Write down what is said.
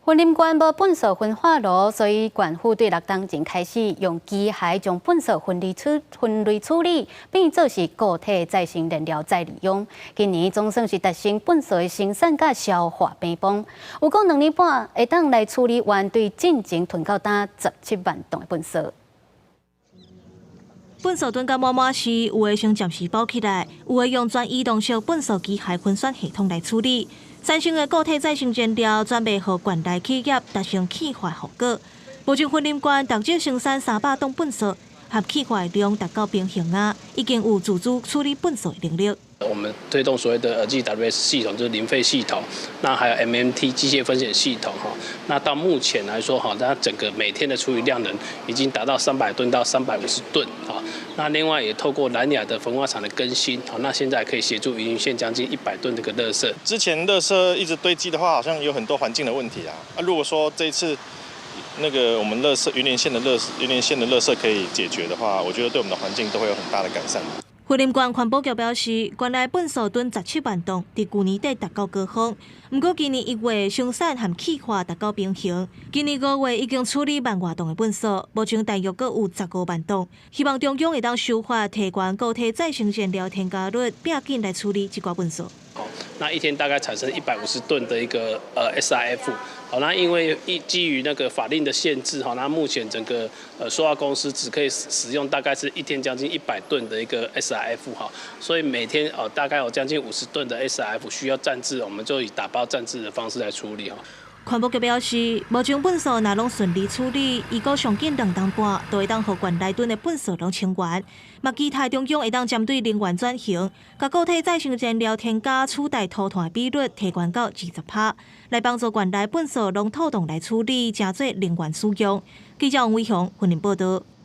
雲林縣無糞埽焚化爐，所以縣府對6冬前開始用機械將糞埽分類處理，變做是固體再生燃料再利用。今年總算是達成糞埽的生產佮消化平衡。有講2年半會當來處理完對進前囤到今17萬噸的糞埽。糞埽囤甲滿滿時，有的先暫時包起來，有的用全移動式糞埽機械分選系統來處理。產生的固體再生燃料轉賣予縣內企業，達成氣化效果。目前雲林縣逐日生產300噸糞埽，和氣化的量達到平衡啊，已經有自主處理糞埽的能力。我們推動所謂的GWS 系統，就是零廢系統，那還有 MMT 機械分選系統哈。那到目前來說哈，它整個每天的處理量能已經達到300噸到350噸啊。那另外也透過蘭雅的焚化廠的更新，好，那現在可以協助雲林縣將近100噸這個垃圾。之前垃圾一直堆積的話，好像有很多環境的問題啊。啊，如果說這一次那個我們垃圾雲林縣的垃圾可以解決的話，我覺得對我們的環境都會有很大的改善。雲林縣環保局表示，縣內糞埽囤17萬噸，佇舊年底達到高峰。毋過今年1月生產和氣化達到平衡，今年5月已經處理萬外噸的糞埽，目前大約閣有15萬噸。希望中央會當修法提懸固體再生燃料添加率，拼緊來處理這寡糞埽。那一天大概產生150噸的一個SRF。好，那因為一基於那個法令的限制，哈，那目前整個塑化公司只可以使用大概是一天將近100噸的一個 SRF 哈，所以每天大概有將近50噸的 SRF 需要暫置，我們就以打包暫置的方式來處理哈。環保局表示，目前糞埽若攏順利處理，預估上緊2冬半，就會當予縣內囤的糞埽攏清完。嘛期待中央會當針對能源轉型，共固體再生燃料添加取代塗炭的比率提懸到20%，來幫助縣內糞埽攏妥當來處理，成做能源使用。記者王偉雄雲林報道。